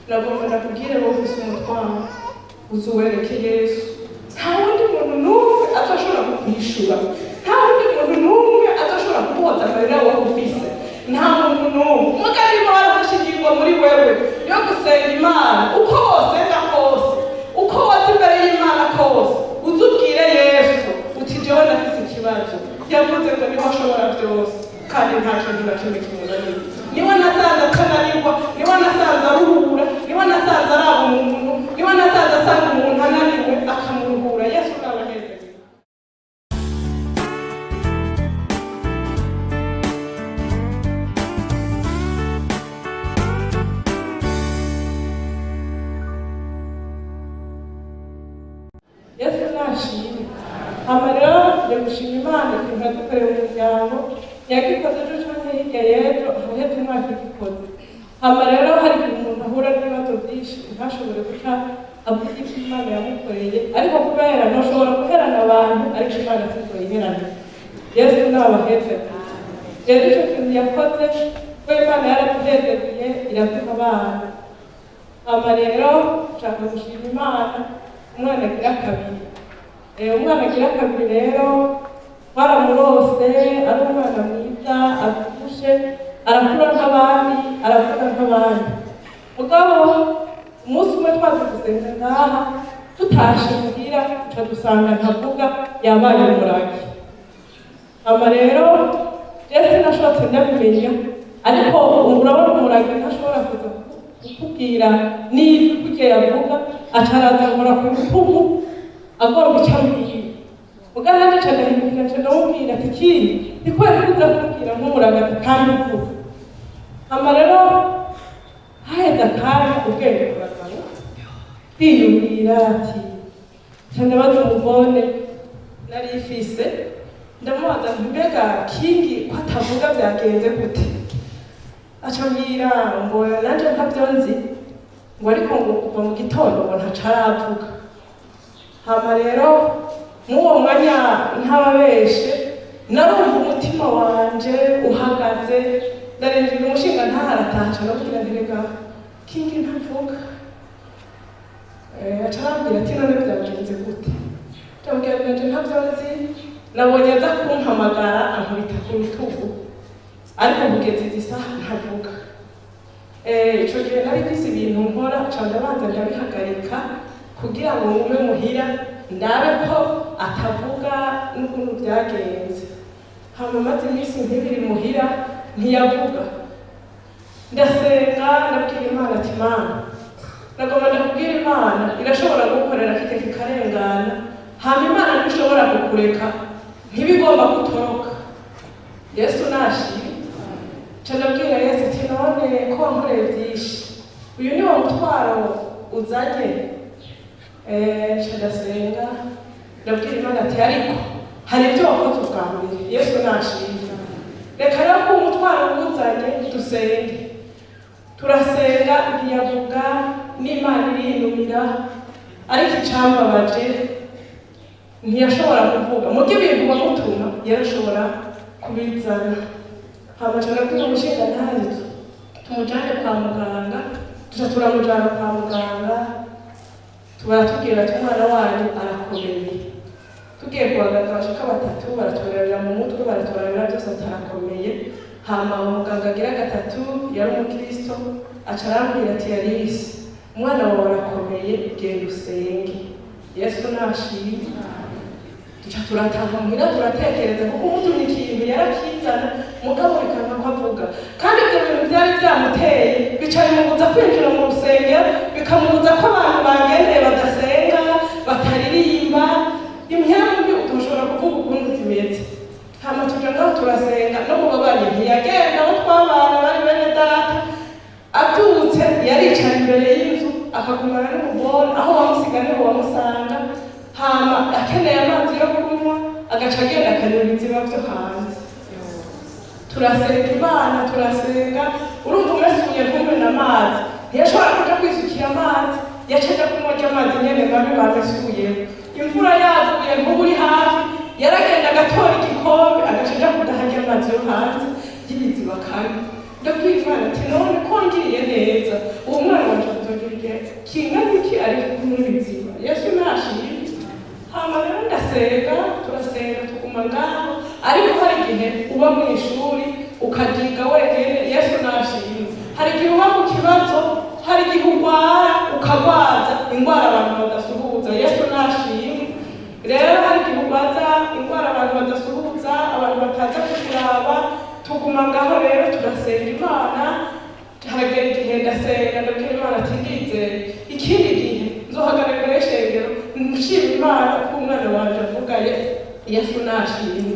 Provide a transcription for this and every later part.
Nagomba ndakubwire, wowe ufise umutwaro, uzuwereke Yesu. Nta wundi muntu n'umwe azoshobora kukwishura, nta wundi muntu n'umwe azoshobora kuguhoza amarira wowe ufise, nta muntu n'umwe. Mugabo niba warafashe ingingo muri wewe yo gusenga Imana, uko wosenga kose, uko woza imbere y'Imana kose, uzubwire Yesu uti: "Jewe ndafise ikibazo." Yavuze ngo niwe ashobora byose kandi nta kintu na kimwe kimunaniye. Niwe nasanze atananirwa, niwe nasanze aruhura, niwe nasanze araba umuntu, niwe nasanze asanga umuntu ananiwe akamuruhura. Yesu nabahezeye. Yesu nashimwe. Hama rero tujya gushima Imana ikintu yadukoreye mu muryango. Yagikoze ejo canke hirya y'ejo, haraheze umwaka igikoze. Hama rero hari igihe umuntu ahura n'ibibazo byinshi ntashobore guca avuga ivyo Imana yamukoreye, ariko kubera ntushobora guherana abantu, ariko Imana sizoyiherana. Yesu nabaheze. Rero ico kintu yakoze ko Imana yaraduhezegiye, iraduha abana. Hama rero nshaka gushima Imana umwana agira kabiri. Umwana agira kabiri rero twaramurose ari umwana mwiza, abyibushe, arakura nk'abandi, aravuga nk'abandi. Mugabo umunsi umwe twaje gusenga ngaha, tutashe muhira duca dusanga ntavuga, yabaye umuragi. Hama rero jewe sinashobotse ndabimenya, ariko urabona umuragi ntashobora kuza kukubwira n'ijwi kurya yavuga, aca araza nkora ku rutugu agomba icyo ambwira. Mugabo nanje ca ndahindukira, nca ndamubwira ati: "Kindi ni kubera ko uza kumbwira nk'umuragi ati kandi uvuga." Hama rero haheze akanya ubwenge buragaruka, ndiyumvira ati, nca ndabaza umugore nari ifise, ndamubaza nti: "Mbega Kingi ko atavuga, byagenze gute?" Aca ambwira ngo: "Nanje ntabyo nzi," ngo ariko ngo kuva mu gitondo ngo ntaco aravuga. Hama rero mw'uwo mwanya, ntababeshe, narumva umutima wanje uhagaze. Ndarindira umushinga ntaharataha, aca ndamubwira nti: "Rega Kingi ntavuga." Aca arambwira ati: "None byagenze gute?" Ndamubwira nti: "Nanje ntabyo nzi, nabonye aza kumpamagara ankubita ku rutugu, ariko kugeza izi saha ntavuga." Ico gihe nari mfise ibintu nkora, nca ndabanza ndabihagarika kugira ngo ngume muhira ndabe ko atavuga n'ukuntu byagenze. Hama maze iminsi nk'ibiri muhira ntiyavuga. Ndasenga, ndabwira Imana ati: "Mana," nagomba ndakubwira, Imana irashobora gukorera kite kikarengana, hama Imana ntishobora kukureka, ntibigomba gutoroka. Yesu nashimwe. Nca ndabwira Yesu ati: "None ko wankoreye byinshi, uyu ni wo mutwaro uzanye?" Nca ndasenga, ndabwira Imana ati: "Ariko hari ibyo wakoze ubwa mbere." Yesu nashimwe. Reka rero ko umutwaro wuzanye dusenge. Turasenga, ntiyavuga, n'Imana irinumira. Ariko icambabaje, ntiyashobora kuvuga, mu ibintu bamutuma yarashobora kubizana. Hama ca ndabwira umushingantahe tumujane kwa muganga. Tuca turamujana kwa muganga, tubaratubwira ati: "Umwana wanyu arakomeye." Tugiye ku baganga bashika batatu, baraturabira mu mutwe, baraturabira byose, atarakomeye. Hama umuganga agira gatatu yari umukristo, aca arambwira ati: "Yarisi, umwana wawe arakomeye, genda usenge." Yesu nashimwe. Duca turataha muhira, turatekereza, kuko umutumye ikintu yarakizana, mugabo bikanga ko avuga. Kandi ibyo bintu byari byamuteye, bica bimubuza kwinjira mu rusengero, bikamubuza ko abantu bagendeye badasenga, bataririmba. Impamvu mbi utoshobora kuvuga ukuntu zimeze. Hama tuja ngaho turasenga, no mu babanyi ntiyagenda, abo twabana bari bene data. Abyutse yaricara imbere y'inzu akagumana n'umugore, aho wamusiga niho wamusanga. Hama akeneye amazi yo kunywa agaca agenda akanywa ibiziba byo hanze. Turasenga Imana, turasenga. Urumva umesuye ntumene amazi, ntiyashobora kuja kwisukira amazi, yaca aja kunywa arya amazi nyene mabi bamesuyeho. Imvura yaguye nkubu uri hafi, yaragenda agatora igikombe agaca aja kudaha arya amazi yo hanze y'ibiziba. Kanywa. Ndabwira Imana ati: "None ko ngiriye neza, uwo mwana wanje azoyagenda?" Azogira igihe kingana iki ari kunywa ibiziba? Yesu nashimye. Hama rero ndasenga, turasenga, tuguma ngaho. Ariko hari igihe uba mu ishuri ukajiga wenyene. Yesu nashimye. Hari igihe uba mu kibazo, hari igihe urwara, ukagwaza indwara abantu badasuhuza. Yesu nashimye. Rero hari igihe urwaza indwara abantu badasuhuza, abantu bataza kukuraba. Tuguma ngaho rero, turasenga Imana. Haragera igihe ndasenga, ndabwira Imana ati: "Ndizeye ikindi gihe nzohagarara imbere y'ishengero nshima Imana ko umwana wanje avugaye." Yesu nashimye.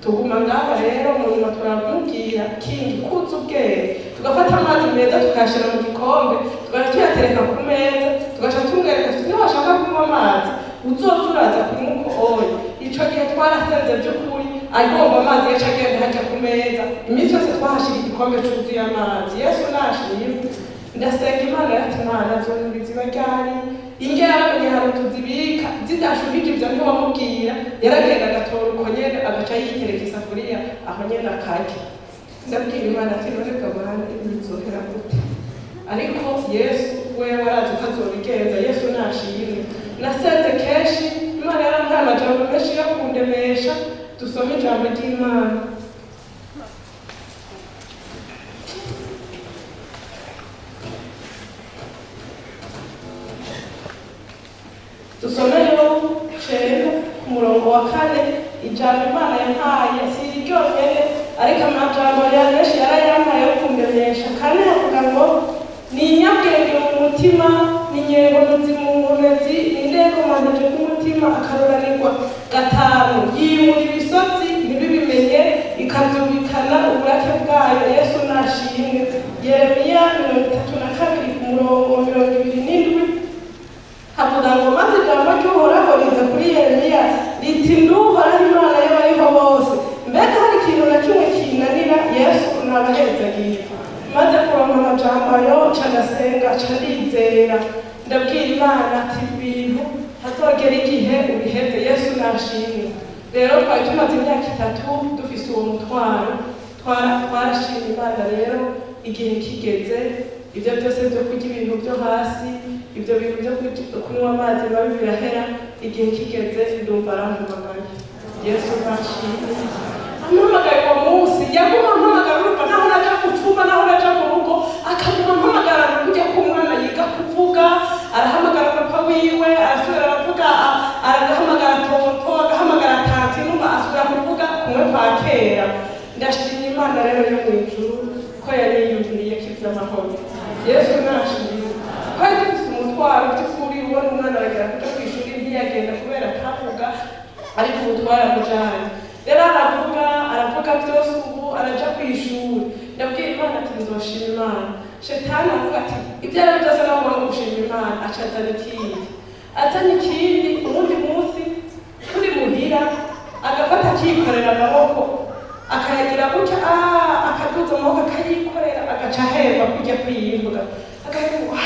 Tuguma ngaho rero, mu nyuma turamubwira kingi kuza ubwenge, tugafata amazi meza tukayashyira mu gikombe, tugaca tuyatereka ku meza, tugaca tumwereka tuti: "Niwashaka kunywa amazi, uzoza uraza kunywa uko oya." Ico gihe twarasenze by'ukuri, agomba amazi yaca agenda hajya ku meza. Iminsi yose twahashira igikombe cuzuye amazi. Yesu nashimwe. Ndasenga Imana yati: "Imana, azonywa ibiziba ryari?" Indya yaramenye ahantu tuzibika zidashuhije, ivyo ntiwamubwira, yaragenda agatora uko nyene, agaca yitereka isafuriya aho nyene akarya. Ndabwira Imana ati: "None gabana, ibi bizohera gute?" Ariko Yesu wewe arazi uko azobigenza. Yesu nashimwe. Nasenze kenshi, Imana yarampaye amajambo menshi yo kundemesha. Dusome ijambo ry'Imana. Dusome Yobu 9 ku murongo wa 4. Ijambo Imana yampaye si iryonyene, ariko amajambo ya menshi yarayampaye yo kundemesha. 4 havuga ngo: "Ni inyabwenge mu mutima, ni nyengonozi mu nkomezi, ni ndekomanije k'umutima akaruranirwa." 5: "Yimura ibisozi ntibibimenye, ikabyubikana uburake bwayo." Yesu nashimwe. Yeremiya 32 ku murongo 27 havuga ngo: "Maze ijambo ry'Uhoraho riza kuri Yeremiya riti: 'Nduhoraho Imana y'abariho bose, mbega hari ikintu na kimwe kinanira?'" Yesu nabahezagiye. Maze kuronka amajambo ayo, nca ndasenga, nca ndizera, ndabwira Imana ati: "Ibintu hazogera igihe ubiheze." Yesu nashimwe. Rero twari tumaze imyaka 3 dufise uwo mutwaro. Twarashima Imana rero, igihe kigeze, ibyo byose byo kurya ibintu byo hasi, ibyo bintu byo kunywa amazi mabi birahera. Igihe kigeze ndumva arampamagaye. Yesu nashimwe. Ampamagaye uwo munsi, yaguma ampamagara. Urumva, naho naja mu cumba, naho naja mu rugo, akaguma ampamagara kujya k'umwana yiga kuvuga. Arahamagara papa wiwe, arasubira aravuga, aragahamagara tonto, agahamagara tanti, numva asubira kuvuga kumwe kwa kera. Ndashimye Imana rero yo mu ijuru ko yariyumviriye ko iby'amahoro. Yesu nashimye. Twari dufise umutwaro by'ukuri, ubona umwana aragera kuja kw'ishuri ntiyagenda kubera atavuga, ariko ubu twaramujanye rero, aravuga, aravuga byose, ubu araja kw'ishuri. Ndabwira Imana ati: "Nzoshima Imana." Shetani avuga ati: "Ibyo ari byo byose nawe ugomba gushima Imana." Aca azana ikindi, azanye ikindi. Uwundi munsi turi muhira, agafata akikorera amaboko, akayagira gutya, akaduza amaboko akayikorera, agaca ahemba kujya kwiyimbwa, agahemba,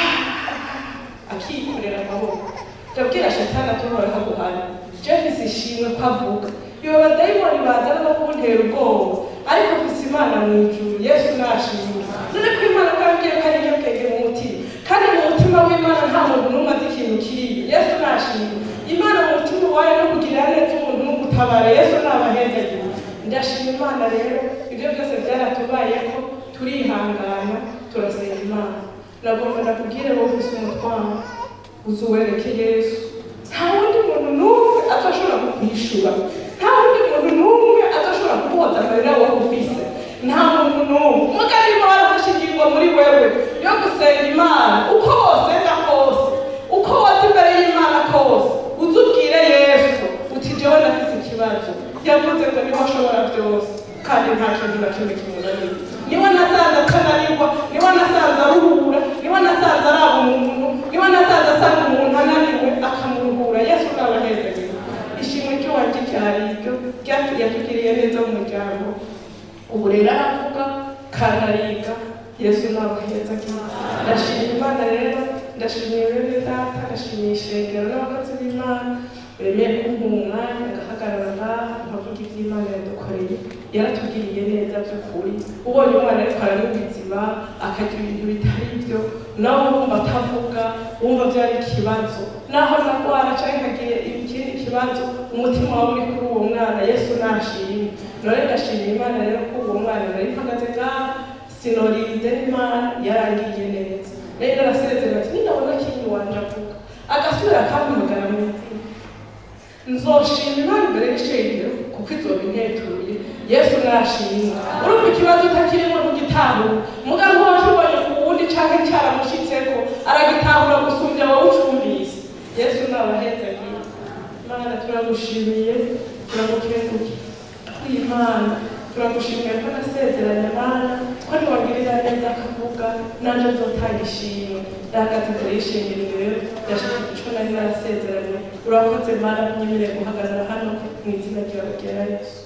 akikorera amaboko. Ndabwira shetani ati: "Uhoraho aguhane, je mfise ishimwe ko avuga." Iyo badayimoni bazana no kuntera ubwoba, ariko mfise Imana mu ijuru. Yesu nashimwe. None ko Imana bwambwiye ko ari nyabwenge mu mutima, kandi mu mutima w'Imana nta muntu n'umwe azi ikintu kiriyo. Yesu nashimwe. Imana mu mutima wayo no kugirira neza umuntu no gutabara. Yesu nabahezagiwe. Ndashima Imana rero, ibyo byose byaratubayeko, turihangana, turasenga Imana. Nagomba ndakubwire, wowe ufise umutwaro, uzuwereke Yesu. Nta wundi muntu n'umwe azoshobora kukwishura, nta wundi muntu n'umwe azoshobora kuguhoza amarira wowe ufise, nta muntu n'umwe. Muga niba warafashe ingingo muri wewe yo gusenga Imana, uko wosenga kose, uko woza imbere y'Imana kose, uzubwire Yesu uti: "Jewe ndafise ikibazo." Yavuze ngo niwe ashobora byose kandi nta kintu na kimwe kimunaniye. Niwe nasanze atananirwa, niwe nasanze aruhura, niwe nasanze araba umuntu, niwe nasanze asanga umuntu ananiwe akamuruhura. Yesu nabahezagire. Ishimwe ry'iwanjye ryari iryo, yatugiriye neza mu muryango. Ubu rero aravuga kandi ariga. Yesu nabahezagire. Ndashima Imana rero, ndashimiye bene data, ndashimiye ishengero n'abakozi b'Imana bemeye kumpa umwanya ngahagarara ngaha nkavuga iby'Imana yadukoreye. Yaratugiriye neza by'ukuri. Ubonye umwana ariko aranywa ibiziba, akagira ibintu bitari byo. Nawe wumva atavuga, wumva byari ikibazo. Naho nagwara canke nkagira ikindi kibazo, umutima wawe uri kuri uwo mwana. Yesu nashimye. None ndashimira Imana rero ko uwo mwana nari mpagaze ngaha sinorinde, n'Imana yarangiye neza. Rero narasezeranye ati ninabona kinyi wanje avuga, agasubira akampamagara mu izina, nzoshima Imana imbere y'ishengero kuko izoba intetuye. Yesu nashimwe. Urumva ikibazo utakirimo ntugitahura, mugabo wakibonye ku wundi canke cyaramushitseko aragitahura gusumbya wowe ucumvise. Yesu nabahezagiye. Mana, turagushimiye, turagukenguye. Imana, turagushimiye ko nasezeranye. Mana, ko niwagirira neza akavuga, nanje nzotanga ishimwe. Ndahagaze imbere y'ishengero rero, ndashaka ico nari narasezeranye. Urakoze Mana, kunyemereye guhagarara hano mu izina ryawe ryera Yesu.